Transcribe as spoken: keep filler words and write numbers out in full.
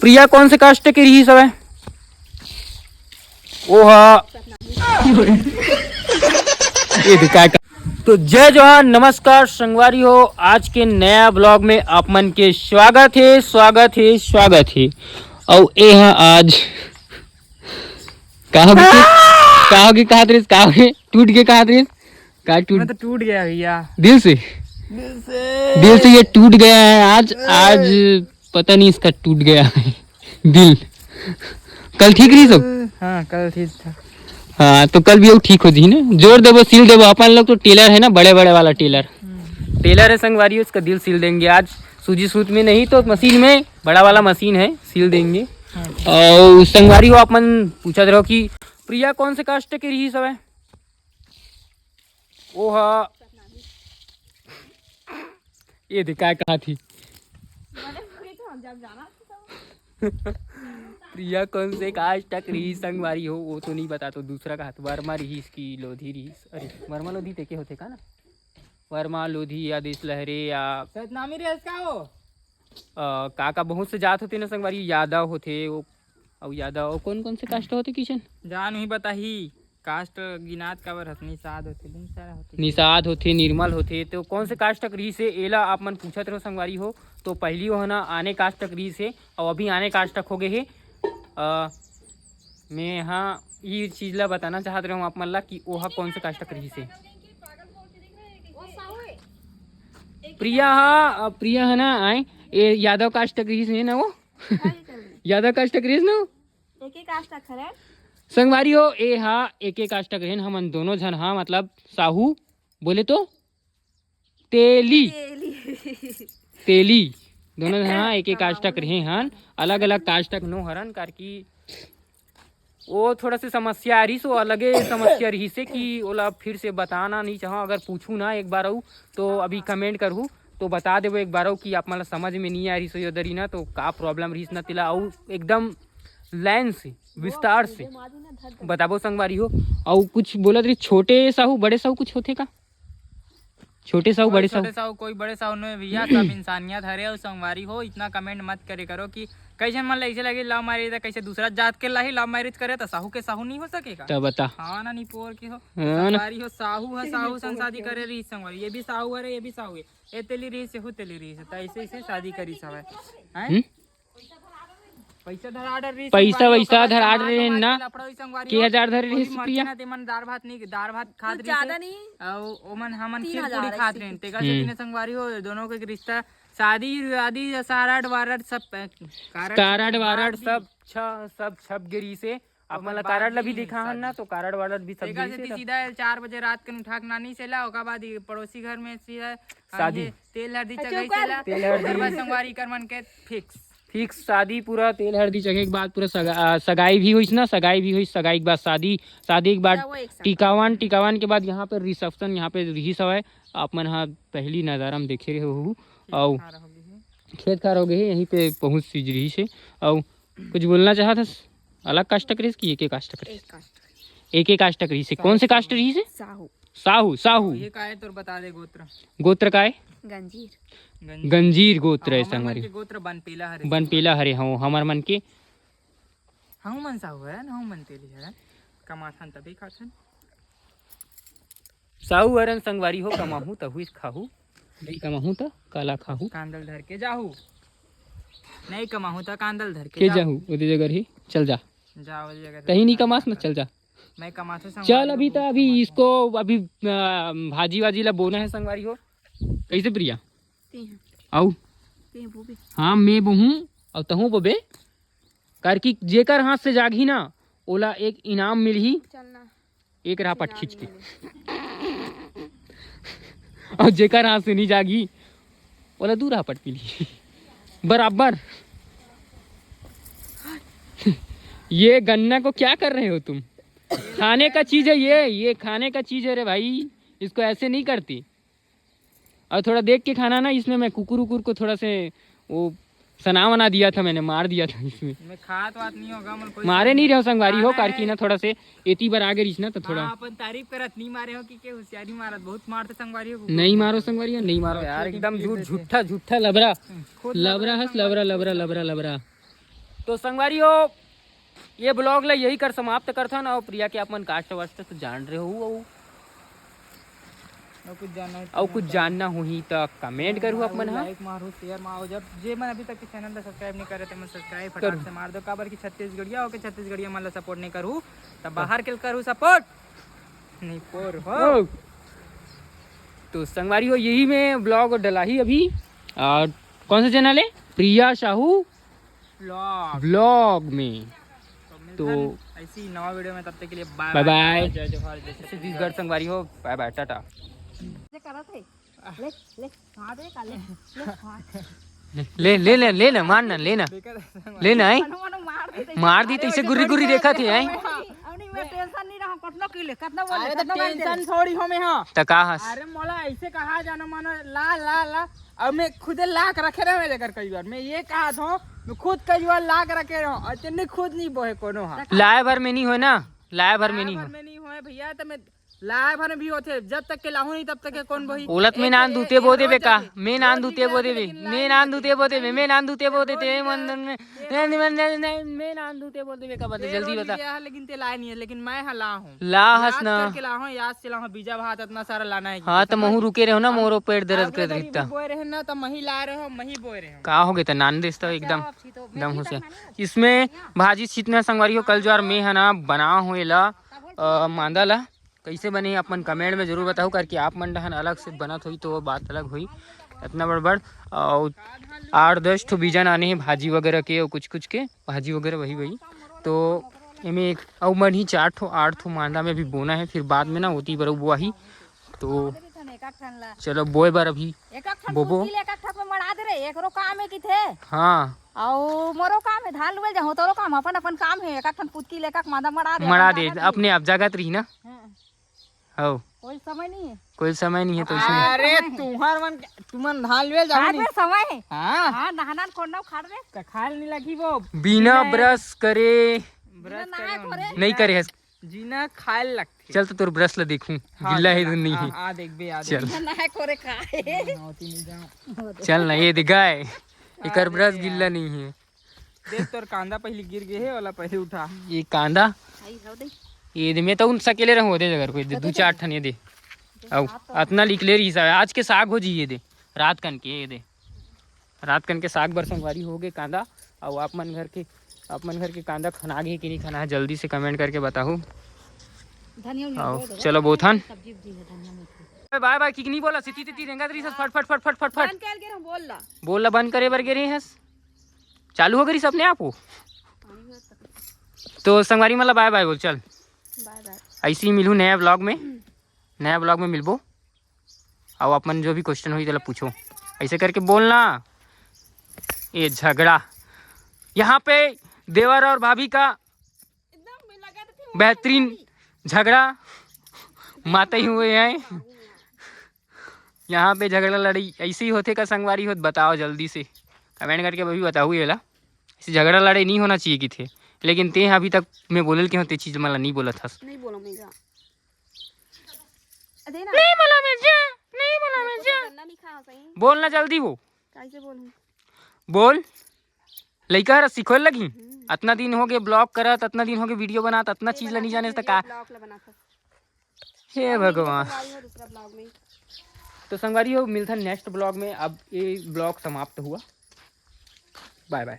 प्रिया कौन से कास्ट के रहिस हवय? ओहा ये दिखाय का। तो जय जोहार, नमस्कार संगवारी हो, आज के नया ब्लॉग में आप मन के स्वागत हे, स्वागत हे, स्वागत हे। अउ ए ह आज का हो गे, का हो गे, कहा दृस, का हो गे, टूट गे, कहा दृस, का टूट मैं तो टूट गया भैया। दिल से, दिल से ये टूट गया है आज। आज पता नहीं इसका टूट गया है दिल। कल ठीक रही सब? हाँ, कल ठीक था। हाँ, तो कल भी वो ठीक हो जी ना, जोर देबो, सिल देबो। अपन लोग तो टेलर है ना, बड़े बड़े वाला टेलर। टेलर है संगवारी, उसका दिल सिल देंगे आज। सूजी सूत में नहीं तो मशीन में, बड़ा वाला मशीन है, सिल देंगे। और संगवारी हो, अपन पूछत रहो कि प्रिया कौन से कास्ट के रहिस हवय? ओहा ये दे काय कहा थी। प्रिया कौन से कास्ट के रहिस संगवारी हो, वो तो नहीं बता, तो दूसरा कहा तो वर्मा रहिस की लोधी रहिस। अरे वर्मा लोधी तेके होथे का ना? वर्मा लोधी या देश लहरे या सतनामी रहिस का हो? अ, का का बहुत से जात होथे ना संगवारी, यादव होथे वो, अउ यादव अउ कौन कौन से कास्ट होथे किशन? जान ही बताही। कास्ट गिनात काबर हस? निषाद होथे, बहुत सारा होथे। निषाद होथे, निर्मल होथे, तो कौन से कास्ट के रहिस हे, एला आप मन पूछत रहो संगवारी हो। तो पहली वो ह ना आने कास्ट के रहिस हे, अउ अभी आने कास्ट के हो गए हे। अ, मैं हाँ ये चीज ला बताना चाहत रहूँ आप मन ला कि ओहा कौन से कास्ट के रहिस हे। प्रिया हा, अ, प्रिया है ना आए, ये यादव कास्ट के रहिस हे ना वो। यादव कास्ट के रहिस ना वो। एक एक कास्ट के हरे। संगवारी हो, ए हा एक एक कास्ट के रहेन, हमन दोनों झन हा, मतलब साहू बोले तो तेली, तेली। तेली, दोनों झन हा एक एक कास्ट के रहे हन। अलग अलग कास्ट के नो हरन, कार कि वो थोड़ा से समस्या आ रही, सो अलगे समस्या रही से कि ओला फिर से बताना नहीं चाहो। अगर पूछू ना एक बार अउ, तो अभी कमेंट करहू, तो बता देबो एक बार अउ कि आप मन ला समझ में नहीं आ रही सो ये दरी ना, तो का प्रॉब्लम रहिस ना तेला, अउ एकदम लाइन से, विस्तार से बताबो संगवारी हो। अउ कुछ बोलत रही, छोटे साहू, बड़े साहू कुछ होथे का? छोटे साहू, कोई बड़े साहू? छोटे साहू, कोई बड़े साहू नोहे भैया, सब इंसानियत हरे। अउ संगवारी हो, इतना कमेंट मत करे करो कि कइसे मन ला ऐसे लगे लव मैरिज, कैसे दूसरा जात के लाही लव मैरिज करे, तो साहू के साहू नहीं हो सकेगा? तब बता। हाँ ना, नहीं पोर के हो। हाँ ना। संगवारी हो, साहू है, साहू संग शादी करे रही संगवारी, ये भी साहू हरे, ये भी साहू है, ये तेली रही से, हु तेली रही से, तो ऐसे ऐसे शादी करी सब है, हैं? हम्म? पैसा धरा डर रही पैसा संगवारी, वैसा ओकर बाद धरा से डर रही मार ना। लफड़ा होई संगवारी के हो। हजार धरे कोई रही मरते प्रिया? ना, तेमन दार भात नहीं, दार भात खात कुछ रही ज्यादा से। नहीं। अउ ओमन हमन तीन खीर हजार पूरी है खात सिर्फ। रहे, तेकर से हम्म। तीन संगवारी हो, दोनों के रिश्ता, शादी वादी, साराट वाराट सब, अ, कारड कारड सब वाराट भी। सब छ-, सब छप गे रही से। आप ओकर मन ला बाद कारड ला भी भी दिखा हन ना, शादी। तो कारड वारड भी सब तेकर जइसे से त सीधा चार बजे रात के उठा के नानी से ला, ओकर बाद ये पड़ोसी घर में सीधा शादी। ये तेल हल्दी अच्छा, चढ़ाई ओकर से ला, तेल हल्दी। ओकर बाद संगवारी कर मन के फिक्स। फिक्स शादी पूरा तेल हल्दी चढ़े के बाद पूरा सगा-, आ, सगाई भी होइस ना, सगाई भी होइस, सगाई के बाद शादी, शादी के बाद पूरा वो एक साथ। टिकावन, टिकावन के बाद यहाँ पे रिसेप्शन, यहाँ पे रिहिस हवय। आप मन हा पहली नजारा में देखे रहे हो, अउ खेत खार हो गए हे। खेत खार हो गए हे, यहीं पे पहुँच चीज रिहिस हे। अउ कुछ बोलना चाहत हस? अलग कास्ट के रहिस कि एक एक कास्ट के रहिस? एक कास्ट। एक एक कास्ट के रहिस हे। कौन से कास्ट रहिस हे? साहू। साहू, साहू। ये का है तोर, बता दे गोत्र। गोत्र का है? गंजीर। गंजीर। गंजीर गोत्र है हमर मन संगवारी। के गोत्र बनपेला हरे। बनपेला हरे, हाँ, हमर मन के। हाँ, मन साहू है ना, हाँ, मन तेली है। कमाथन तभी खाथन। साहू हरन संगवारी हो, कमाहू तहुई खाहू, नहीं कमाहू त काला खाहू। कांदल धर के जाहू, नहीं कमाहू त कांदल धर के के जाहू। जाहू, ओदे जगह ही चल जा। जा, ओदे जगह से कहीं नहीं जा। कमास न, चल जा। मैं कमाथो संगवारी चल, हो, अभी तो बहुत अभी कमाथो। इसको अभी, आ, भाजी वाजी ला बोना है संगवारी हो। कैसे प्रिया? ते हैं। आऊ। ते हैं वो भी। हाँ, मैं बोहूँ अउ तहूँ बोबे। कार कि जेकर हाथ से जागही ना, ओला एक इनाम मिलही। चलना। एक रापट खींच के। अउ जेकर हाथ से नहीं जागी, ओला दू रापट मिली। बराबर। ये गन्ना को क्या कर रहे हो तुम? खाने का चीज है ये, ये खाने का चीज है रे भाई, इसको ऐसे नहीं करती। और थोड़ा देख के खाना ना, इसमें मैं कुकुर उकुर को थोड़ा से वो सना वना दिया था मैंने, मार दिया था इसमें। मैं खात वात नहीं होगा, मन कोई मारे नहीं रहो संगवारी हो, खाना कार की है। ना थोड़ा से एती बर आगे रहीस ना तो थोड़ा। हाँ, अपन तारीफ करत नहीं मारे हो कि के होशियारी मारत, बहुत मारते संगवारी हो। नहीं मारो संगवारी हो, नहीं मारो यार, एकदम झूठ, झूठा, झूठा लबरा। हम्म, खुद लबरा लबरा हस, संगवारी लबरा, लबरा, लबरा, लबरा। तो संगवारी हो, ये ब्लॉग ला यही कर समाप्त करथन। और प्रिया के अपन कास्ट वास्ट तो जान रहे हो, अउ अउ कुछ जानना है अउ तो कुछ जानना होही त कमेंट करहू आप मन ह। लाइक मारहू, शेयर मारहू। जब जे मन अभी तक के चैनल ला सब्सक्राइब नहीं करे, ते मन सब्सक्राइब फटाक करू। से मार दो, काबर कि छत्तीसगढ़िया होके छत्तीसगढ़िया मन ला सपोर्ट नहीं करहू, त बाहर के करहू सपोर्ट। नहीं पोर हो। ओ। तो संगवारी हो, यही में ब्लॉग डलाही अभी। और कौन सा चैनल है? प्रिया साहू ब्लॉग। ब्लॉग में। तो तो मिलथन ऐसी नवा वीडियो में, तब तक के लिए बाय बाय बाय। बाय, जय जोहार, जय छत्तीसगढ़। छत्तीसगढ़ संगवारी हो, बाय बाय, टाटा। ये करत है। ले, ले, खा दे का, ले, ले, खा। ले, ले, ले, ले ना, मार ना, ले ना। बेकार है संगवारी। ले ना, आए। मनो, मनो मार दी, मार दी, तो अरे, इसे वैसे गुर्री, थोड़ी गुर्री कर देखा दे। थे, आए। अरे, मैं टेंशन नहीं रहा, कतना किलो, कतना बोले, अरे, तो कतना बोले। टेंशन थोड़ी हो में, हाँ। त का हस? अरे, मोला ऐसे कहा जाना, मानो, ला, ला, ला। अब मैं खुदे ला के रखे रहे, मैं लेकर कई बार। मैं ये कहा था, मैं खुद कई बार ला के रखे रहे हूँ, और तेने खुद नहीं बोहे कोनो हा। लाए भर में नहीं होय ना, लाए भर में लाए नहीं भर होय। में नहीं होय भैया, तो मैं लाए भर में भी होथे, जब तक के लाहू नहीं, तब तक के कौन बोही? ओलत में एक, नान एक, दूते एक बो देबे रोज का? जाथे। मैं नान रोज दूते निकले बो आथे, देबे, लेकिन मैं लाए नान नहीं दूते बो देबे, मैं नान दूते बो देते, रोज मैं निकले मन, आथे। मैं, मैं, मैं, मैं, मैं नान दूते बो देबे का बता, ये जल्दी रोज बता। निकले आथे, लेकिन ते लाए नहीं है, लेकिन मैं हा ला हूँ। ला हस याद ना। करके ला हूँ, याद से ला हूँ, बीजा भात इतना सारा लाना है कि हाँ, तो समझ? महू रुके रहो ना, अब मोरो पेट दर्द अगले करत दिन रिहता। भी बोए रहे ना, तो मही ला रहे हो, मही बोए रहे हो। का हो गए त नान देस तो अच्छा, एकदम, आप छी तो एकदम मैं होशियार। इसमें भाजी छितना संगवारी हो, कल जो यार मैं है ना बना हूँ एला, अ, मांदा ला। कैसे बने हे, अपन कमेंट में जरूर बताओ करके। आप मन डहन अलग से बनत होई तो वो बात अलग होई। इतना बड़ बड़ और आठ दस ठो बीजन आने हैं भाजी वगैरह के और कुछ कुछ के भाजी वगैरह वही वही। तो एमे एक अउ मन ही चार ठो आठ ठो मांदा में भी बोना है, फिर बाद में ना होती बरो बुआही। तो एक एक ठन ला। चलो बोए बर अभी एक एक ठन बोबो। कुर्सी ले एक एक ठन में मड़ा दे रे, एकरो काम है किथे। हाँ। अउ मोरो काम है, धान लुए जाहूं, तोरो काम, अपन अपन काम है। एक एक ठन पुतकी ले, एक एक मादा मड़ा दे, मड़ा अपन दे, जागत रही। अपने आप जागत रही ना। हाँ। हो। कोई समय नहीं है। कोई समय नहीं है तो इसमें अरे, तुहार मन, तुमन धान लुए जाओ हाँ, नहीं। कोई समय है। हाँ। हाँ, नहाना कोड़ना उखाड़ दे। का खाल नहीं लगी वो। बिना बिना ब्रश करे। बिना ब्रश नहाए करे धोरे। नहीं करे है। जीना खाए लगथे। चल तो तोर ब्रश ला देखूं, हाँ, गिल्ला है चल, तो नहीं हाँ, है। हाँ, देख बे, आ चल। देख। बिना नहाए कोरे खाए। हाँ, हाँ, तीन जाओ। चल ना, ये दे गाय। एकर अरे ब्रश यार। गिल्ला नहीं है। देख, तोर कांदा पहली गिर गए है, वाला पहले उठा। ये कांदा? आई हो दे। ये दे, मैं तो उन सकेले रहूं दे, अगर कोई दे, दे दू दे चार दे। ठन ये दे। दे, आओ, हाथ तो अतना लिख ले रही साहब, आज के साग हो जी ये दे, रात कन के ये दे। रात कन के साग बर संगवारी हो गए कांदा। अउ आप मन घर के, आप मन घर के कांदा खना गे कि नहीं खना है, जल्दी से कमेंट करके बताहू। धनिया उनिया आओ, बोल दो। चलो बोथन। सब्जी उब्जी है, धनिया मेथी। बाय बाय, किक नहीं बोला, सिटी तिटी रेंगा तरी से फट फट फट फट फट फट। बंद कर के रहो, बोल ला। बोल ला, बंद करे बर गे रही हस। चालू हो गई अपने आप वो। तो संगवारी मतलब बाय बाय बोल, चल। बाय बाय। ऐसे ही मिलू नया ब्लॉग में, नया ब्लॉग में मिलबो। अउ आप मन जो भी क्वेश्चन होई, तेला पूछो, ऐसे करके बोलना। ये झगड़ा, यहाँ पे देवर और भाभी का बेहतरीन झगड़ा माते ही हुए हैं। यहाँ पे झगड़ा लड़ाई ऐसे ही होथे का संगवारी होत? बताओ जल्दी से, कमेंट करके अभी बताओ। ये ला, ऐसे झगड़ा लड़ाई नहीं होना चाहिए कि थे, लेकिन ते अभी तक मैं बोलल के होते चीज मला नहीं बोलत हस। नहीं बोला मैं जा। दे ना। नहीं बोला मैं जा, नहीं बोला मैं जा। गन्ना नहीं खा सही। बोलना जल्दी वो। कैसे बोलूं? बोल। लइका हर सिखोए लगी। हम्म। अतना दिन हो गए ब्लॉग करत, अतना दिन हो गए वीडियो बनात, अतना ये चीज ला नहीं बनाते जाने तो वीडियो का? ब्लॉग ला बनाते। हे अब वीडियो भगवान। बनवाई हो दूसरा ब्लॉग में। तो संगवारी हो, मिलता नेक्स्ट ब्लॉग में। अब ये ब्लॉग समाप्त हुआ। बाय बाय।